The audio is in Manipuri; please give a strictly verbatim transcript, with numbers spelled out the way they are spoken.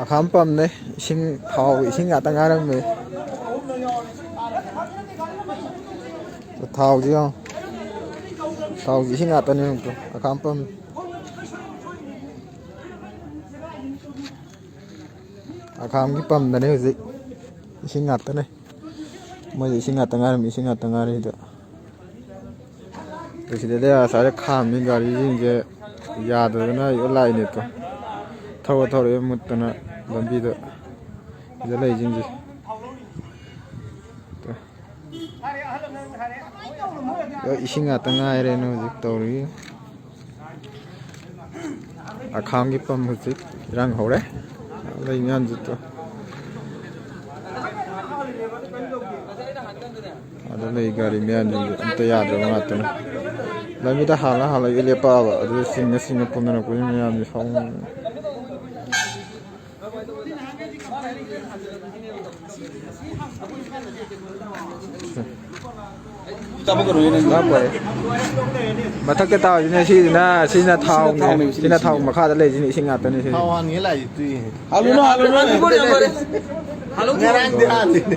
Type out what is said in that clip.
ꯑꯈꯥꯝ ꯄꯝꯅꯦ꯫ ꯏꯁꯤꯡ ꯊꯥꯎ, ꯏꯁꯤꯡ ꯉꯥꯛꯇ ꯉꯥꯏꯔꯝꯃꯦ꯫ ꯊꯥꯎꯁꯤ ꯌꯦꯡꯉꯣ꯫ ꯊꯥꯎꯁꯤ ꯏꯁꯤꯡ ꯉꯥꯛꯇꯅꯦ ꯌꯦꯡꯉꯣ꯫ ꯑꯈꯥꯝ ꯄꯝ꯫ ꯑꯈꯥꯝꯒꯤ ꯄꯝꯗꯅꯦ ꯍꯧꯖꯤꯛ꯫ ꯏꯁꯤꯡ ꯉꯥꯛꯇꯅꯦ꯫ ꯃꯣꯏꯗꯤ ꯏꯁꯤꯡ ꯉꯥꯛꯇ ꯉꯥꯏꯔꯝꯃꯤ, ꯏꯁꯤꯡ ꯉꯥꯛꯇ ꯉꯥꯏꯔꯦ ꯁꯤꯗ꯫ ꯑꯗꯨ ꯁꯤꯗꯗꯤ ꯉꯁꯥꯏꯗ ꯈꯥꯝꯃꯤ ꯒꯥꯔꯤꯁꯤꯡꯁꯦ ꯌꯥꯗꯗꯅ ꯂꯥꯛꯏꯅꯦ ꯇꯣ꯫ ꯊꯧꯔ ꯊꯧꯔ ꯃꯨꯠꯇꯅ ꯂꯝꯕꯤꯗ ꯁꯤꯗ ꯂꯩꯁꯤꯡꯁꯦ꯫ ꯇꯣ꯫ ꯏꯁꯤꯡ ꯉꯥꯛꯇ ꯉꯥꯏꯔꯦꯅ ꯍꯧꯖꯤꯛ ꯇꯧꯔꯤ꯫ ꯑꯈꯥꯝꯒꯤ ꯄꯝ ꯍꯧꯖꯤꯛ ꯏꯔꯥꯡ ꯍꯧꯔꯦ꯫ ꯂꯩ ꯃꯌꯥꯝꯁꯤꯗꯣ꯫ ꯑꯗ ꯂꯩ ꯒꯥꯔꯤ ꯃꯌꯥꯝꯁꯤꯡꯁꯦ ꯑꯝꯇ ꯌꯥꯗ꯭ꯔꯕ ꯉꯥꯛꯇꯅꯤ꯫ ꯂꯝꯕꯤꯗ ꯍꯥꯜꯂ ꯍꯥꯜꯂꯒ ꯂꯦꯞꯄꯛꯑꯕ ꯑꯗꯨ ꯆꯤꯡꯅ ꯆꯤꯡꯅ ꯄꯨꯝꯅꯔꯛꯄꯁꯤ ꯃꯌꯥꯝꯁꯦ ꯁꯥꯎꯅꯤꯡꯕꯅ꯫ ꯃꯊꯛꯇ ꯇꯥꯕꯁꯤꯅ ꯁꯤꯁꯤꯅ, ꯁꯤꯅ ꯊꯥꯎꯅꯦ꯫ ꯊꯥꯎꯅꯦ, ꯁꯤꯅ ꯁꯤꯅ ꯊꯥꯎ ꯁꯤꯅ꯫ ꯃꯈꯥꯗ ꯂꯩꯁꯤꯅ ꯏꯁꯤꯡ ꯉꯥꯛꯇꯅꯤ ꯁꯤꯁꯦ꯫ ꯊꯥꯎ ꯍꯥꯟꯉꯦ ꯂꯥꯛꯏꯁꯦ ꯇꯨꯏ꯫ ꯍꯥꯜꯂꯨꯅꯨ, ꯍꯥꯜꯂꯨꯅꯨ꯫ ꯉꯔꯥꯡꯗꯤ ꯍꯥꯜꯂꯤꯅꯦ꯫